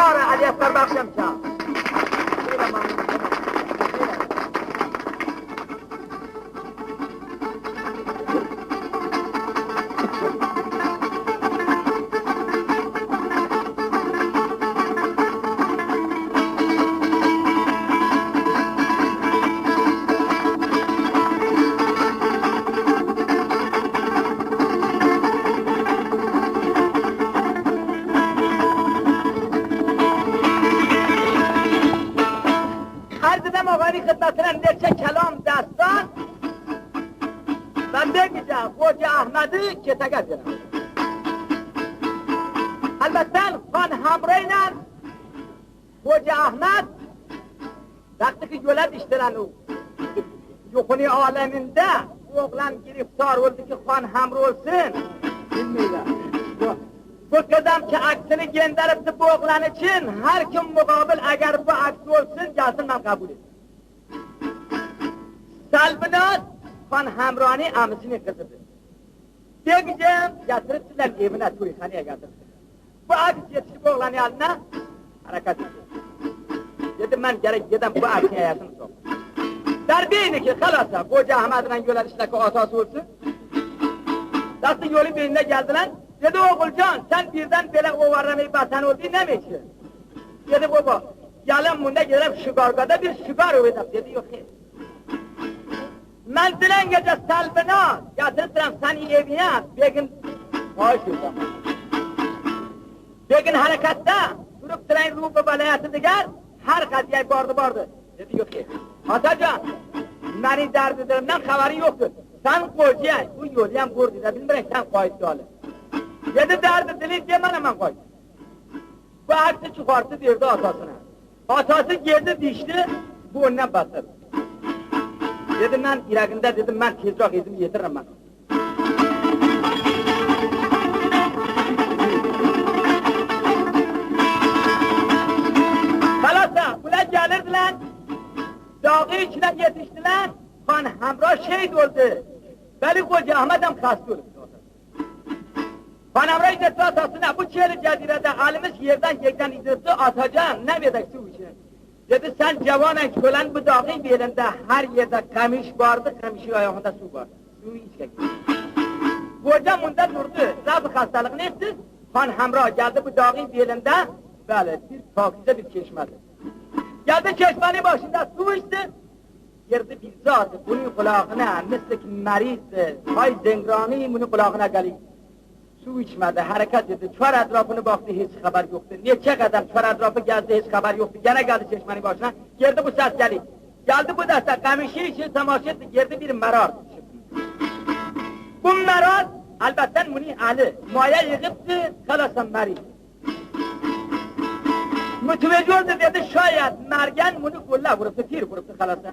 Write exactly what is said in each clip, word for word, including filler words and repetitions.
آره، علی اکبر بخشم چا. عرض دم آقایان خدمتتان، ده چه کلام داستان، بنده گیجه خوجه احمدی کتگه جنم. البته خان همرایینن خوجه احمد وقتی که یوله دیشترن یوخونی عالمینده بو اوغلان گرفتار اولدو کی خان همرا اولسون. بو قدم کی عکسینی گؤندریبدی بو اوغلان ایچین، هر کیم مقابل اگر بو عکس اولسون گلسین، من قبولم. سلبناز خان همرانین عمیسینین قیزیدیر. بیگجم گتیریبدیلر ائوینه، تویخانایا گتیریبدیلر. بو عکس یئتیشیب اوغلانین الینه، حرکت ائدیر. دئدی، من گرک گئدم بو عکسین یاسینی سوخوم. در بینی کی خلاصه خوجه احمدله یولا دیشلر کی آتاسی اولسون. داستان یولون بینینه گلدیلر. دئدی، اوغولجان، سن بیردن بئله او وارلامایی باتان اولدون، نمنه کی؟ دئدی، بابا، گلم بوندا گئدم شیکارگاهدا بیر شیکار اویادام. دئدی، یوخ خیر. من دونن گئجه سلبناز گتیریبدیرم سنی ائویه، بیگین، خواهش ائدیرم. بیگین حرکتده دوروب ترین رو به ولایت دیگر، هر قضیه‌یی باردی باردی. دئدی، یوخ خیر. آتاجان، منی درد دیلیمدن خبرین یوخدور. سن قوجایسان، بو یولویم بوردو دا، بیلمیرم سن قاییت دالی. دئدی، درد دیلین دئ منه، من قاییدیم. بو عکسی چوخالتدی وئردی آتاسینا. آتاسی گئدی دیشدی، بو اوندان باتیر. دئدی، من ایرگینده، دئدی، من تئزراق ائزیم یئتیررم من. خلاصه، بولار گلیردیلر، داغین ایچینه یئتیشدیلر، خان همرا شهید اولدو. ولی خوجه احمدم خسته اولوب. خان همرا ایزه آتاسینا، بو چهل جزیره‌ده علیمیز یئردن گئکدن ایزه، آتاجان، نمنه‌ییدی سو ایچین؟ دئدی، سن جوانان، کؤلن، بو داغین بئلینده هر یئرده قمیش واردی، قمیشین آیاغیندا سو وار. سو ایچ کی. خوجا موندا دوردو، رفع خسته‌لیگینی ائتدی. خان همرا گلدی بو داغین بئلینده، بلی، بیر پاکیزه بیر چشمه‌دیر. گلدی چشمه‌نین باشیندا سو ایچدی. گیردی بیر زاد بونون قولاغینا، مثل کی مریض، های زنگرانی بونون قولاغینا گلی. سو ایچمه‌دی، حرکت ائدی، چوار اطرافینی باخدی، هئچ خبر یوخدور. نئچه قدم چوار اطرافی گزدی، هئچ خبر یوخدور. گئنه گلدی چشمه‌نین باشینا، گیردی بو سس گلی. گلدی بو دسته قمیشی ایچین تماشا ائتدی، گیردی بیر مرار. بو مرار، البته، بونون الی، مایه ییغیبدی، خلاصه مریض. متوجه اولدو، دئدی، شاید مرگن بونو گولله ووروبدو، تیر ووروبدو خلاصه.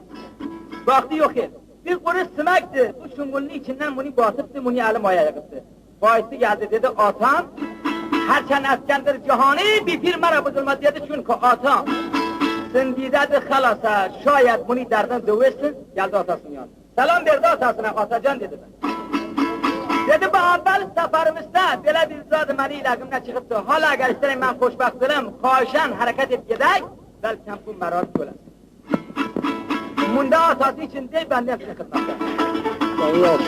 باخدی، یوخ خیر. بیر قورو سیمکدی، بو شونگولونون ایچیندن بونو باتیبدی، بونون الی مایه ییغیبدی. قاییتدی گلدی، دئدی، آتام، هرچند اسکندر جهانی بیر پیر مرا بزولماز، دئدی، چونکی آتام سندیده‌دیر خلاصه، شاید بونو دردن دووسون. گلدی آتاسی‌نین یانینا. سلام وئردی آتاسینا، آتاجان دئدی. دئدی، بو اول سفریمیزده بئله بیر زاد منی ایلگیمدن چیخیبدی. حالا اگر ایسته‌ییرم من خوشبخت اولام، خواهشاً حرکت ائدیب گئدک، بلکه بو مرار گؤره‌سیز. موندا آتاسی ایچین دئ، بندن سیزین خدمتده. ساغ اول.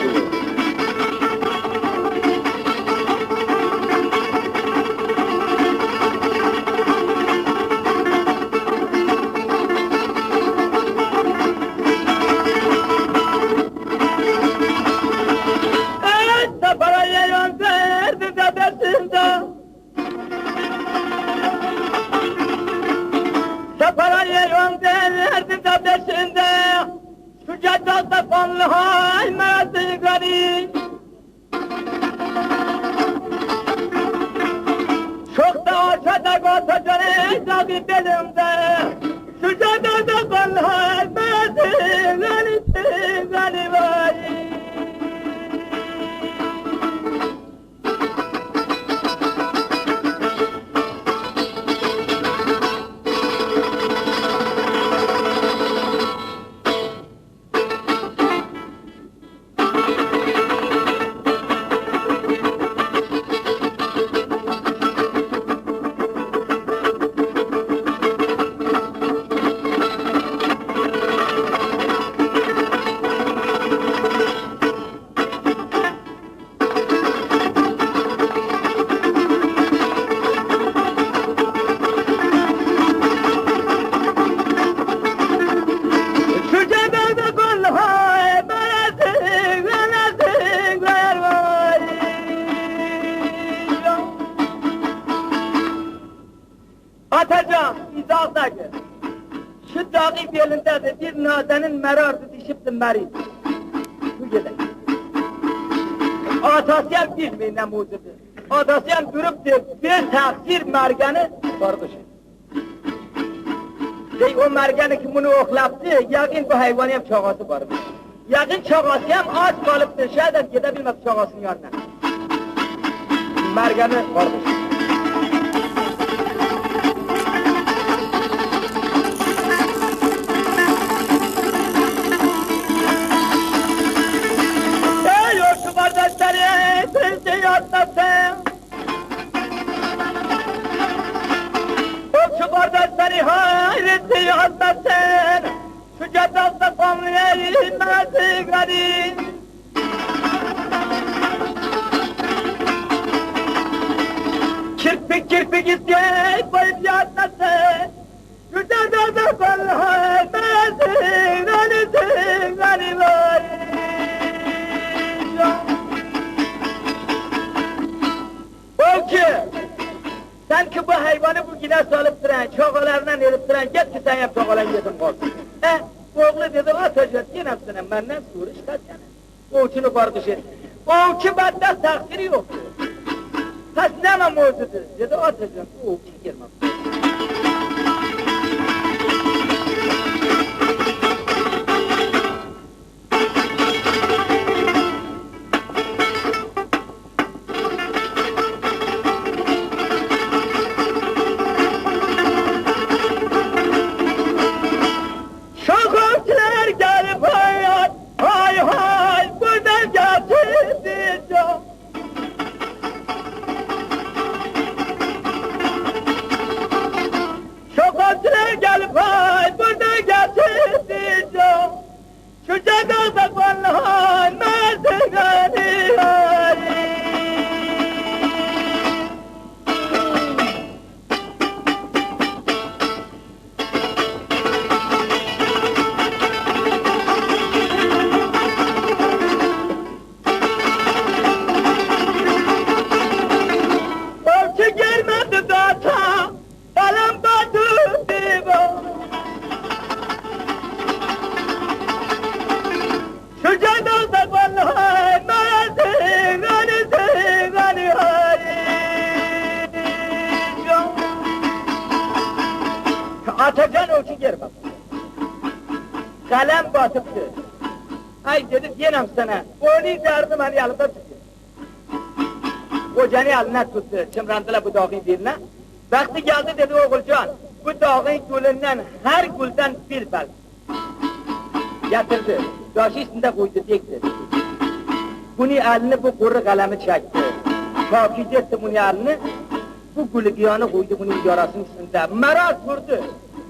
Sefere yayın derdi de peşinde. Sefere yayın derdi de peşinde. Şu cadde kanlı hay merası gari. Çok da ortada ortada bir belimde. Şu cadde kanlı hay merası gari, gari vay. Atacan, izah da ki, şu dağın belinde de bir nazenin merardı, düşüpti meri. Şu gedek. Atasıyam bilmey ne mucidi. Atasıyam duruptı, bir taksir mergeni vardı şey. Dey o mergeni ki bunu oklaptı, yaqın bu hayvanıyam çağası vardı. Yaqın çağasıyam aç qalıptı, şayad gede bilmedi çağasınıñ yanına. Mergeni varmış. Ey, o şu qardaşları, ey, sen şey atlasın. O şu qardaşları, hayret şey atlasın. Şu cadalda qomley mezi garip. Kirpik kirpik istey koyup yatması. Şu cadalda qomley mezi garip, garip, garip. Ol ki, sen ki bu hayvanı bu gine salıp turan, çağalarına verip turan, get ki senyem çağalan yetim qalsın. E, oğlu dedi, atacan, yine sene menden soruş kaç sene. O ki, qardaşım, o ki bende taksiri yoqtı. Pes neme mucidi, dedi, atacan, o ki girmem. Şoförler gelip hay hay, hay hay, buradan geçirdin can. Şoförler gelip hay, buradan geçirdin can. Şu cadalda qomley mezi garip. Ol ki girmedi data. Kalem batı dibo. Şu cadalda qomley mezi garip, garip, garip. Atacan, o ki girmem. Kalem batıptı. Ay, dedi, deynem sana. Onı derdim, ani alında tuttu. Ocanı eline tuttu, çımrandılar bu dağın birine. Vaqtı geldi, dedi, oğulcan, bu dağın gülünden, her gülden bir bel. Getirdi, daşı üstünde qoydu, dikti. Bunı elini bu quru kalemi çekti. Çakıcı etti bunı elini, bu gülü bir yana qoydu bunun yarasının üstünde. Merak durdu,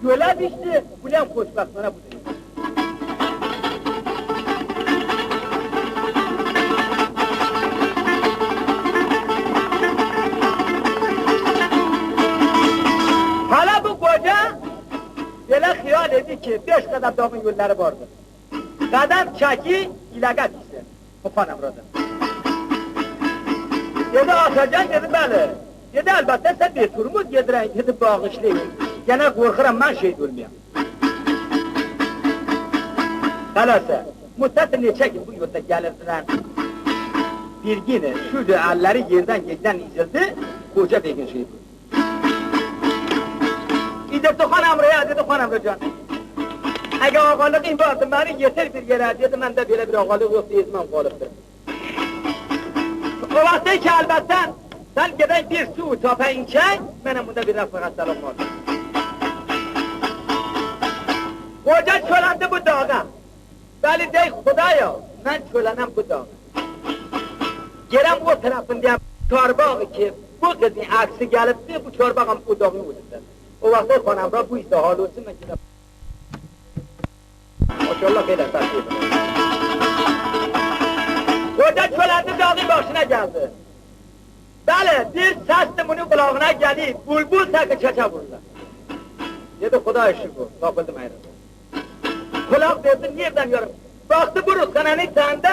yola düştü, bunı hem qoşmaq sana bu. Hala bu qoca böyle hayal edi ki, beş qadem dağın yolları vardır. Qadem çeki, ilaqqa düşse. Xanım burada. Dedi, Atacan, dedi, bəli. Dedi, əlbəttə, sən bir turmuz gedirən, dedi, bağışlayın. Yenə qorxuram, mən şəhid olmayam. Xaləsə, müddəti neçə gün bu yolda gəlirdilər. Bir günü şuydu, əlləri yerdən gecdən üzüldü, qoca bəyin şəhid oldu. Dedi, Xan Əmrəyə, dedi, Xan Əmrəcan, əgər ağalığın vardı, məni yetir bir yerə, dedi, məndə belə bir ağalıq yoxdur, ezməm qalıbdır. O vaxt ki, əlbəttə, sən gedək bir su təpəyə içək, mənəm bunda bir rəfəqət səlom var. Qoca çöləndi bu dağa. Bəli, dey, Xudaya, mən çölənəm bu dağa. Gələm o tərəfindəyəm çarbağı ki, bu qızın əksi gəlibdi, bu çarbağım o dağın özündədir. O vaxt Xan Əmrə bu isə hal olsun, mən gedəm. Maşallah, belə səs yox. Qoca çöləndi, dağın başına gəldi. Bəli, bir səsdir bunun qulağına gəlir, bülbül təki çəçə vururlar. Dedi, Xudaya şükür, tapıldım, ayrıldım. Qulaq verdi, nereden yarım? Baxdı bu ruzxananın tağında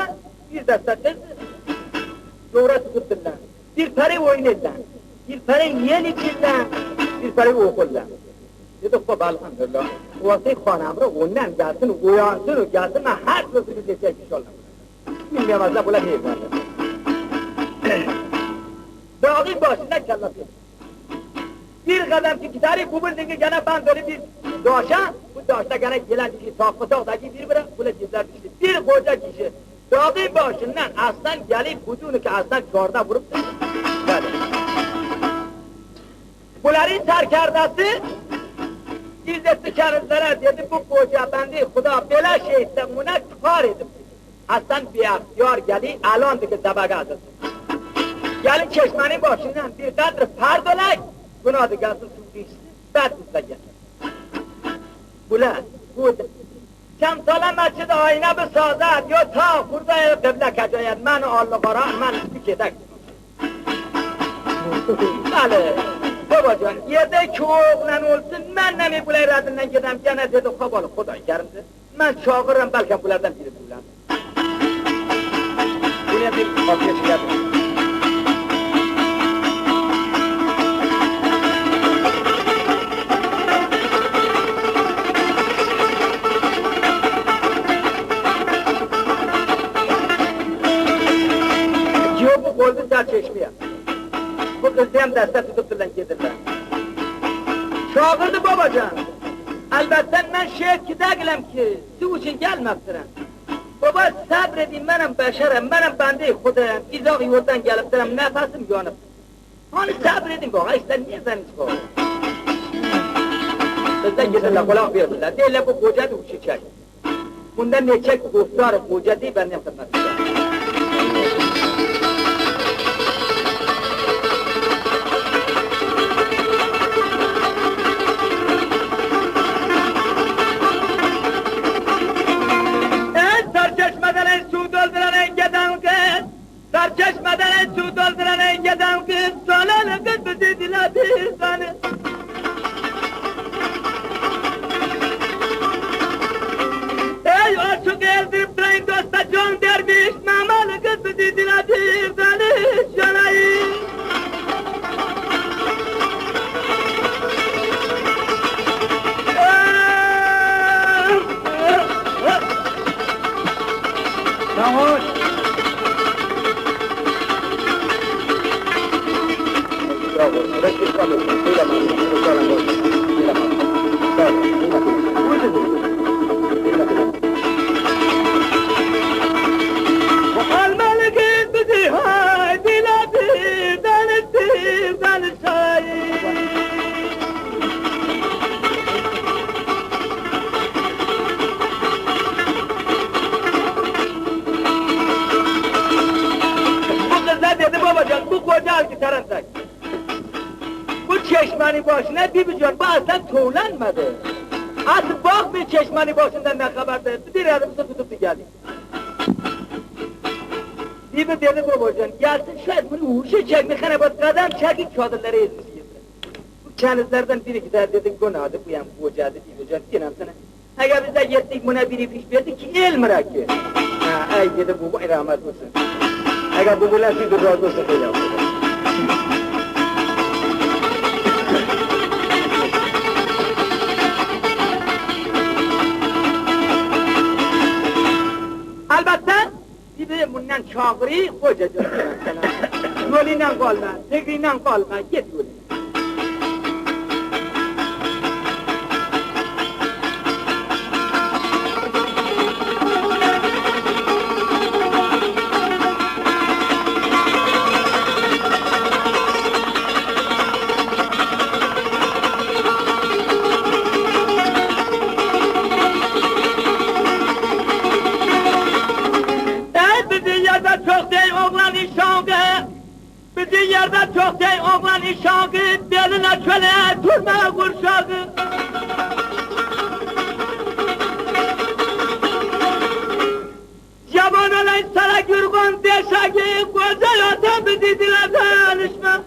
bir dəstə qız, coğra tutubdırlar. Bir pəri oynayırlar. Bir pəri yel içirlər. Bir sarı okulda. Dedi, "Baba, elhamdülillah." O vakti hanım da ondan gelsin, uyansın, o gelsin, ben her türlü bir şey inşallah. Bilmeyemezler, böyle bir şey var. Dağın başında kellesi. Bir kadem ki gitarı, bu bir dingi gene ben böyle bir daşa, bu daşta gene gelen bir tahta, tahtaki bir bire, böyle gizler düştü. Bir koca kişi dağın başından aslan gelip, budunu ki aslan çorda vurup, böyle. Bunların serkerdesi İzzet Kenizlere dedi, "Bu koca bendi Huda bela şeyse buna kar edip." Aslan bir ihtiyar geldi, alandı ki zabaga dedi. Gelin çeşmenin başından bir kadar pardolay, buna da gelsin su dişsi, ben de gel. Bula, bu Çam salamaçı da ayna bir sazat, yo ta hurda el kıbla kacayat, men allı kara, men bir kedek. Bale, babacan, yerde çoğundan olsun, men ne mi bulay radından gidem, gene dedi, kabalı Huda kerimdi. Men çağırırım, belki bulardan biri bular. Buraya bir kopya çıkardım. Yok, bu oldu da çeşmeye. Bu kız hem deste tutup filan getirdiler. Çağırdı babacan. Elbette men şey kidagilem ki, su için gelmektirim. Baba, sabredin, menem beşerem, menem bende Hudayım, izak yoldan geliptirim, nefesim yanıp. Hani sabredin baba, işte ne zannediyorsun? Bizden gidin la, kulak verdiler. Deyler bu koca da uçacak. Bundan ne çek kurtar koca diye benden kırmaz. Ey sar çeşmeden ey su dolduran ey geden kız. Sar çeşmeden ey su dolduran ey geden kız. Solalı kız bizi dile bir zanı. Ey aşık eldirip durayın dosta can derviş, namalı kız bizi dile bir zanı. Şanayı. Tamam. Bu kıza dedi, babacan, bu koca al git arandan. Bu çeşmenin başına bir bucak, bu aslan tavlanmadı. Artık bak bir çeşmenin başından ne haber de, bir adamı tutup bir geldi. Bibi dedi, babacan, gelsin şayet bunu uşa çekme, kana bak, kadın çekip çadırları ezmiş gibi. Bu kenizlerden biri gider dedi, konadı, bu yan kocadı, bibican, inan sana. Aga biz de yettik buna biri piş verdi ki, el mıraki. Ha, ay dedi, bu, bu rahmet olsun. Aga bu, bu nasıl bir razı olsun ya. Elbette, Bibi bundan çağırı, hoca diyor sana. Yolundan kalma, tekrinden kalma, git yoluna. Ey, bizi yerde çok dey oğlan işağı. Bizi yerde çok dey oğlan işağı. Beline çöle turma kurşağı. Yaban olay sara gürgün deşağı. Koca yata bizi dileden işme.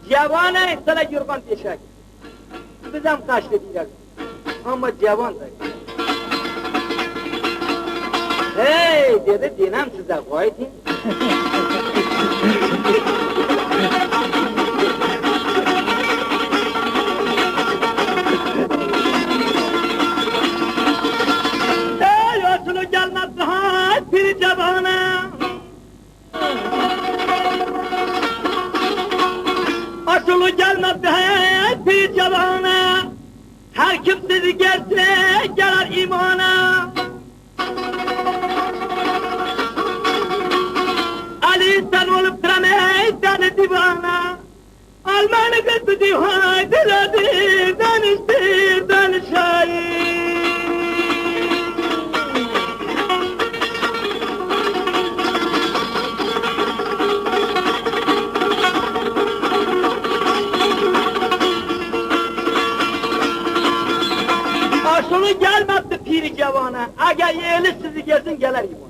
Jevon ay, sala yorgan peşak. Bizem kaşte birak. Amma jevon da. Hey, dedi, denem size, koydu. Ey, asılı gelmez daha bir cevana. Asılı gelmez daha bir cevana. Her kim sizi gelse gelir imana. Ali, sen olup duran ey deli divana. Almanı kızı dihay diledi, danıştı, danışay. Asılı gelmedi piri cevana, aga eli sizi gelsin geler iman.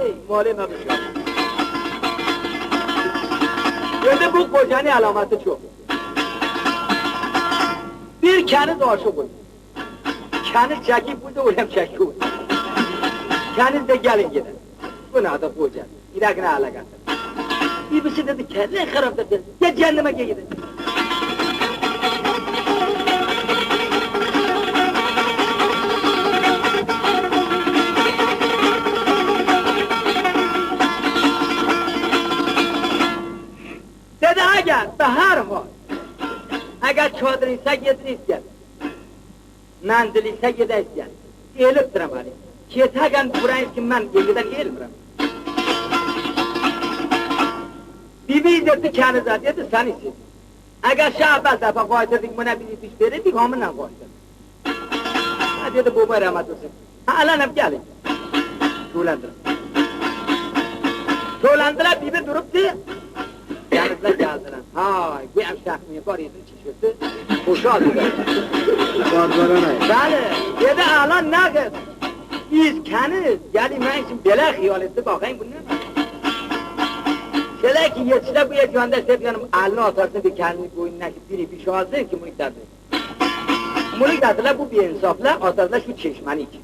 Ey, muallim abi şu. Endi bu kocanın alamatı çoq. Bir keniz aşıq oldu. Keniz çekip buldu, olam çekip buldu. Keniz de gelin gele. Bu ne adı koca? İlakına alakası. İbisi dedi, kelle harap da ben. Gel cehenneme gel gidin. Dedi, aga, bahar ho. Aga çadır ise getir ister. Manzili ise gidesiz. Elip duram ali. Ketagan burayız ki men yeniden elmirim. Bibi dedi, keniz dedi, sen ise. Aga şah bas apa koytırdık, buna bir iş verirdik, hamına koytırdık. Ha dedi, bu bayram atırsın. Ha, alan hep gelin. Tulandıra. Tulandıra, bibi duruptu. Yanıklar geldiler. Hay, bu ev şahmı var idi. Çıktı. Boşaldı. Bazılarına. Bali, dedi alan ne kız? İz keniz, yani men şimdi bela hıyal etti, bakayım bu ne? Şöyle ki yetişler bu yetişende işte bir yanım alnı atarsın bir kendini boynuna ki biri bir şey alsın ki bunu derdi. Bunu derdiler bu bir insafla atarlar şu çeşmenin için.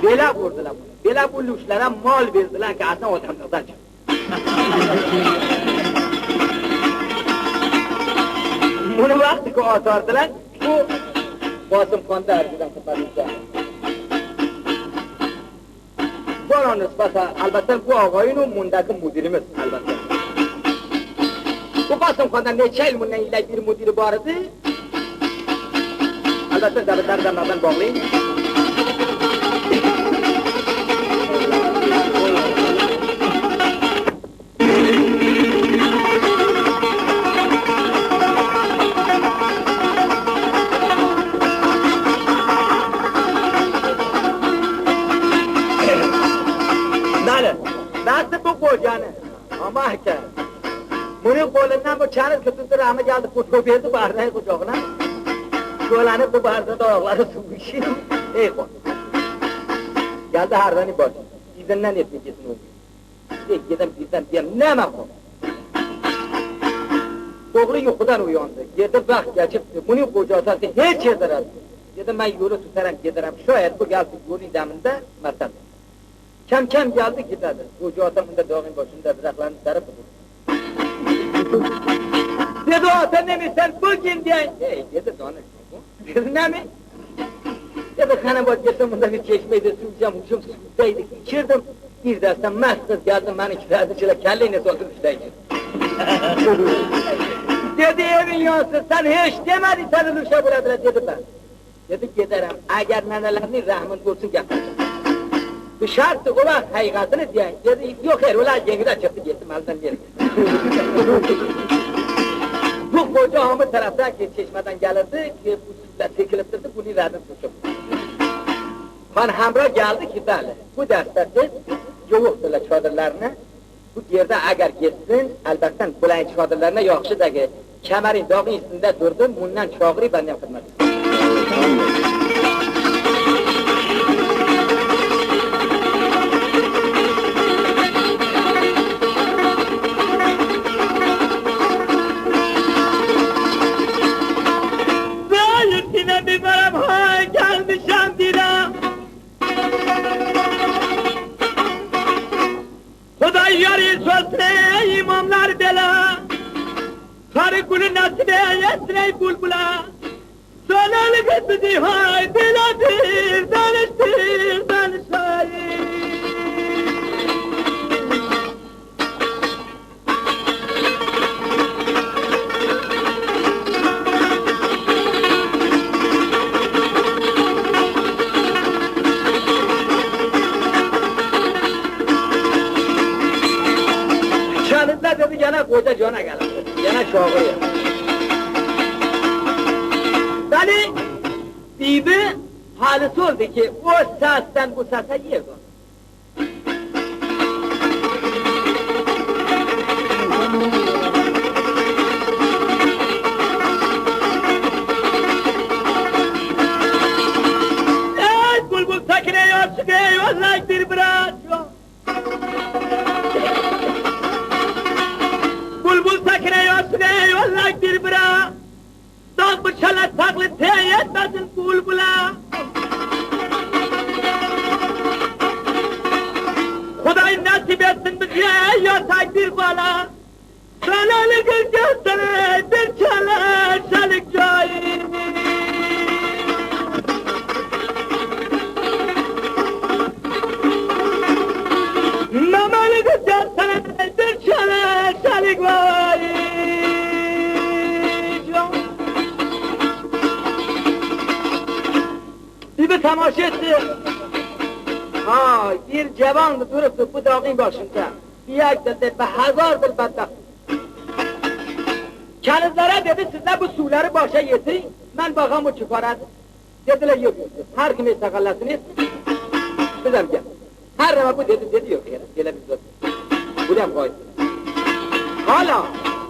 Bela vurdular bunu. Bela bu luşlara mal verdiler ki aslında adamlardan çıktı. Bunu vaqtı ki atardılar, bu Basım Xan da harbiden kıtlarında. Bana nisbata, elbette bu ağayın o mundaki müdirimiz, elbette. Bu Basım Xan'da neçe yıl bundan ileri bir müdiri vardı. Elbette, tabi, tabi, tabi, ben bağlayayım. Nale, nasıl bu kocanı? Ama ki, bunun kolundan bu çarık ki tuttu, rahmet geldi, bu tövbesi bağırdı kucağına. Şöyle bu bağırdı da ayakları sıvışıyor. Ey, bu. Geldi hardanı baş. İzinden etmeyeceksin onu. Ey, giden birden diyen, ne mi bu? Oğlu yuqudan uyandı. Yerde baq geçipti. Bunun kocası hiç yerde razı. Dedi, men yolu tutaram, giderim. Şayet bu geldi yolun damında, mertem. Kem-kem geldi, gidedi. Koca ata bunda dağın başında dıraqlarını sarıp durdu. Dedi, o ata, ne mi sen bugün diyen? Ey, dedi, danış. Dedi, ne mi? Dedi, hana bak, geçen bunda bir çeşmeydi, su içeceğim, uçum sudaydı, içirdim. Bir de sen mahsus geldin, beni kiracı çile kelleyi ne sordun işte içirdim. Dedi, evin yansı, sen hiç demedin, seni luşa buladılar, dedi ben. Dedi, giderim, eger neneleriniz rahmin olsun, getireceğim. Bu şarttı, o vaqıt haqiqatını diyen, dedi, yoq, hayır, ola yengide çıktı, gitti, maldan geldi. Bu koca hamı tarafta ki çeşmeden gelirdi ki, bu sudda çekilip durdu, bunu verdim tuttum. Han Hamra geldi ki, beli, bu destesi yovuqtılar çadırlarına. Bu yerde eger geçsin, elbette, bulayın çadırlarına yahşıdır ki, kemerin dağın üstünde durdu, bundan çağırı benden hizmet. Yine bir garip hal gelmiş Şam'da. Huday yar-ı sözle imamlar bela. Karı gülü nasip etsin ey bulbula. Sanalı kız bizi hay bela bir danıştır danışayım. Şanızda dedi, gene koca cana geldi. Gene şoğu ya. Dali bibi halısı oldu ki, o sesden bu sese yedi. Ey bulbul sakine yok, çıkıyor, vallahi bir bırak. Bulbul sakine yok, çıkıyor, vallahi bir bırak. Dağ bıçala saklı teyit etmesin bulbula. Huday nasip etsin bize yatay bir bala. Sanalı kız gösterir bir çala çalık cayını. Mamalı kız gösterir bir çala çalık vay. Bibi tamaşa etti. Ha, bir cevan duruptu bu dağın başında. Bir yak dedi, bir hazar bir bedbaht. Kenizlere dedi, sizler bu suları başa getirin, men bakam o çıkarar. Dediler, yok, yok, yok. Her kim ey saqallasını etsin. Bizem gel. Her ne bu dedi, dedi, yok, yok, gele biz yok. Bu da koy. Hala,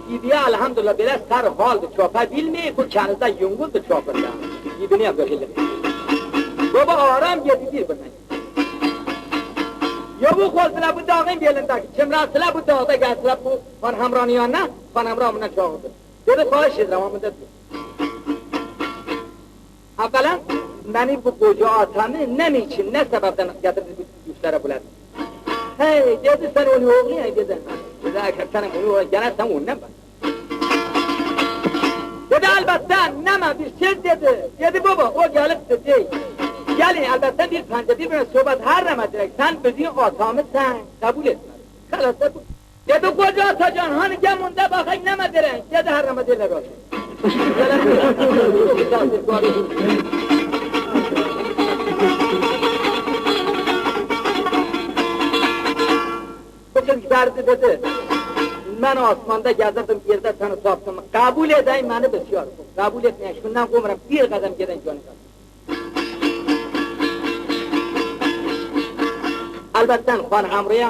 bibiye elhamdülillah, böyle sar haldı, çopa bilmey, bu kenizde yunguldı çopunda. Bibini yapıyor, bilmey. Baba aram geldi bir bundan. Ya bu kolsula bu dağın belindeki, kimrasula bu dağda gelsula bu Xan Hamranın yanına, Xan Hamran bundan çoğuldu. Dedi, xahiş ederim, ama dedi. Evvelen, meni bu koca atamı ne için, ne sebepten getirdiniz bu güçlere buladınız? Hey, dedi, sen onu oğlu ya, dedi. Dedi, eger sen onu oğlu, gene sen ondan bak. Dedi, elbette, neme bir şey dedi. Dedi, baba, o gelip dedi. Gelin, elbette bir pence, bir böyle sohbet her neme direk. Sen bizim atamı sen kabul etmedin. Kalas da bu. Dedi, koca atacan, hani gel bunda bakayım neme direk. Dedi, her neme direk olsun. Bu kız verdi dedi. Men asmanda gezirdim, yerde seni taptım. Kabul edeyim beni, bitiyor. Kabul etmeyen şundan koymarım, bir kadem giden canı kalsın. Elbette Xan Hamraya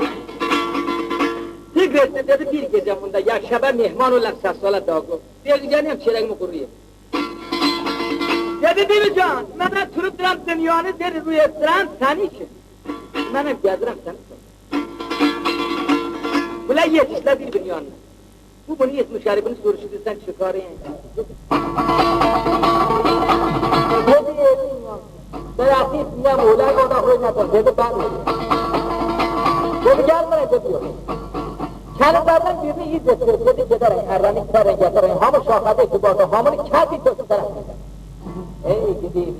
fikretti dedi, bir gece bunda yaşaba mehman olam, sesala dagu. Bir gece nem çerekmi kuruyor. Dedi, bibican, men turuptıram dünyanı, dedi, ruh ettiram seni için. Menem gezirem seni için. Bula yetiştiler bir-birinin yanına. Bu bunun ismi şerifini soruşturdu, sen çıkarın. Dedi, dedi, ya. Beyazıt niye böyle orada oynadın? Dedi, ben. Dedi, gel buraya, dedi. Kenizlerden birini iz ettirin, dedi, getirin, erreni, serin, getirin. Hamı şahade ki, bu hamını kendi gösterin. Ey gidi.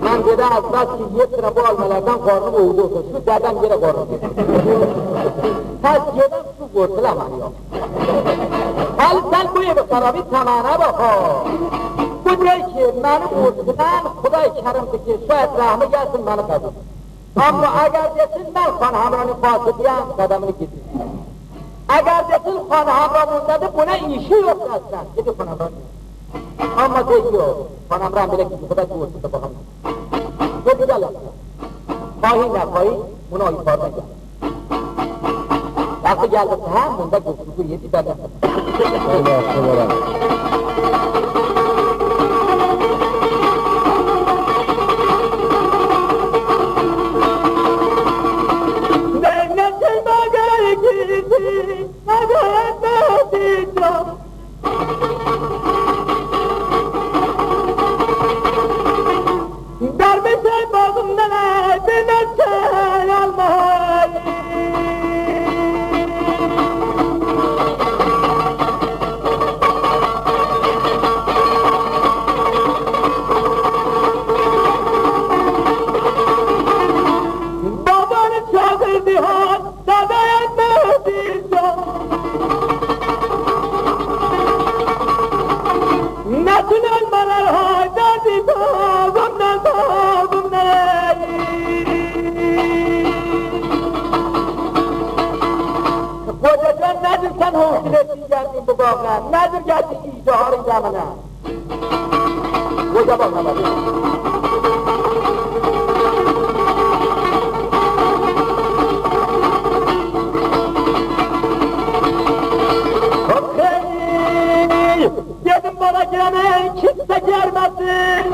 Men dedi, az bas ki yetiştiren bu almalardan karnım oğdu olsun. Şu dedem yere karnım. Tez giden su götüle mani yok. Hal sen bu evi harabi tamana bak ha. Bu diyor ki, beni vurdudan Huday kerimdi ki, şayet rahmı gelsin, beni kabul. Amma eger desin, men Xan Hamranı fasidiyem, dedemini gidi. Eger desin, Xan Hamra bundadır, buna işi yok zaten. Gidi Xan Hamra. Amma deydi, yok. Xan Hamra bile ki, bu kadar doğrusu da bakalım. Gidi gel. Xahi ne xahi, buna ifade gel. Vaqtı geldi, ha, bunda guftugü yedi benden. Allah Allah. Nazır geldi, işte, harı zamana. Hoca bak, bak. Okey. Dedim bana, giremey, kimse görmesin.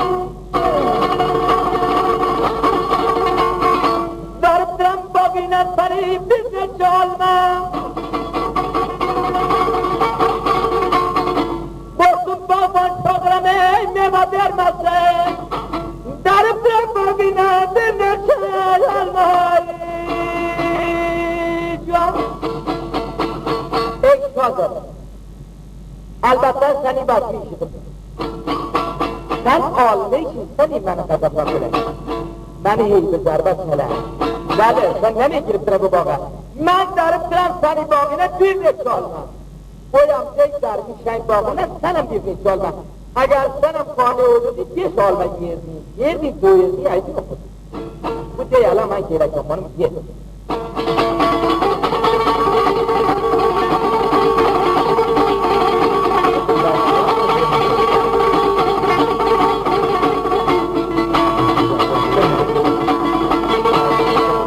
Darıp duran bağına seni bir neçe alma. Bozkurt bağban programı meva vermezse, darıp duran bağına bir neçe alma. Ey, şu adam. Elbette seni başka işidir. Sen almış seni beni gazapla bile. Beni hey bir zarba sele. Gale, sen ne girip bu bağa? Men darıp duran seni bağına bir neçe alma. Boyam tek darmış şey bağına senem bir neçe alma. Eger senem kale olurdu, beş alma yerdi. Yerdi, doyurdu, aydı yok. Bu da yalan, ay, gerek yok, hanım, ye.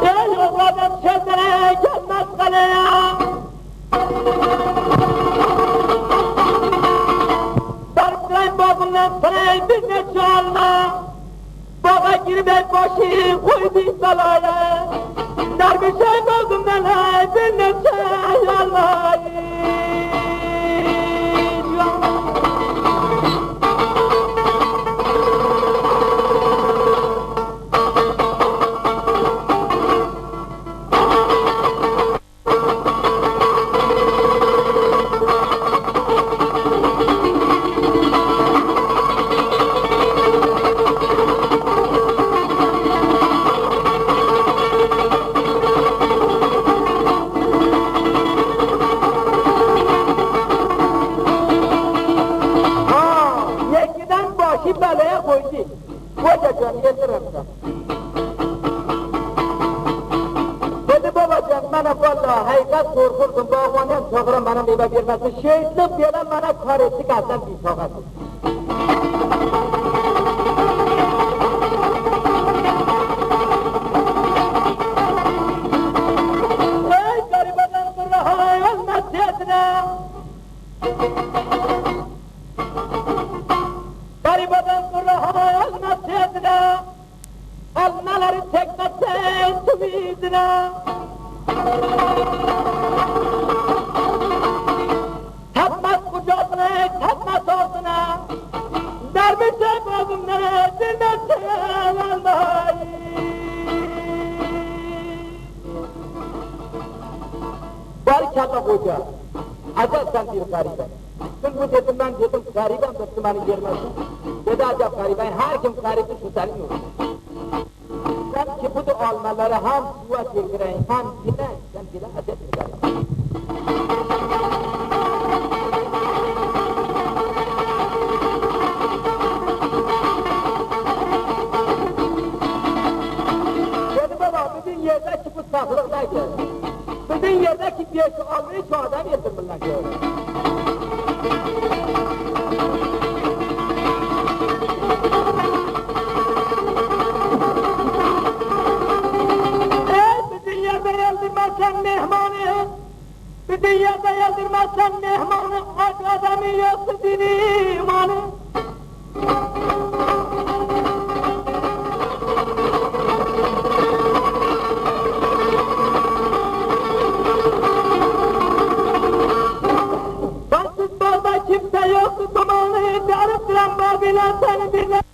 Ey, o adam kendine gelmez kaleye. Darıp duran bağından seni bir neçe alma. Bağa girmek başı koydu salaya. Darmışa bağından bir neçe alma. Ha, yekiden başı belaya koydu. Hocacan, yedirim da. Dedi, babacan, bana vallahi hakikat korkurdum, bağbanım çağıra, bana meva vermezse, şehitlik bela bana kar etti, kalsam bir çağası. Ey, garip adam, dur, rahat olmaz dedine. Garip adam, dur, rahat olmaz dedine. Almaları çekmezsen tümüzüne. Tapmaz kucağına, tapmaz ağzına. Darmışa bağımları bilmezsen almayı. Barikalla hoca. Acep sen bir garip. Şimdi bu dedim, ben dedim, garip adam, dedim, hani, görmezsin. Dedi, acep garip, her kim garip, şu senin yok. Sen ki bu da almaları hem suya çekireyim, hem bile, sen bile acep bir garip. Dedi, baba, bizim yerde ki bu saflık da gel. Bizim yerdeki beş almayı çoğadan yedim bundan ki. Ey, bizim yerde yedim ben sen mehmanı. Bizim yerde yedim ben sen mehmanı. Aç adamı, yoksa dini imanı. Baksız bağda kimse yoktu, dumanı, darıp duran bağıyla seni birle-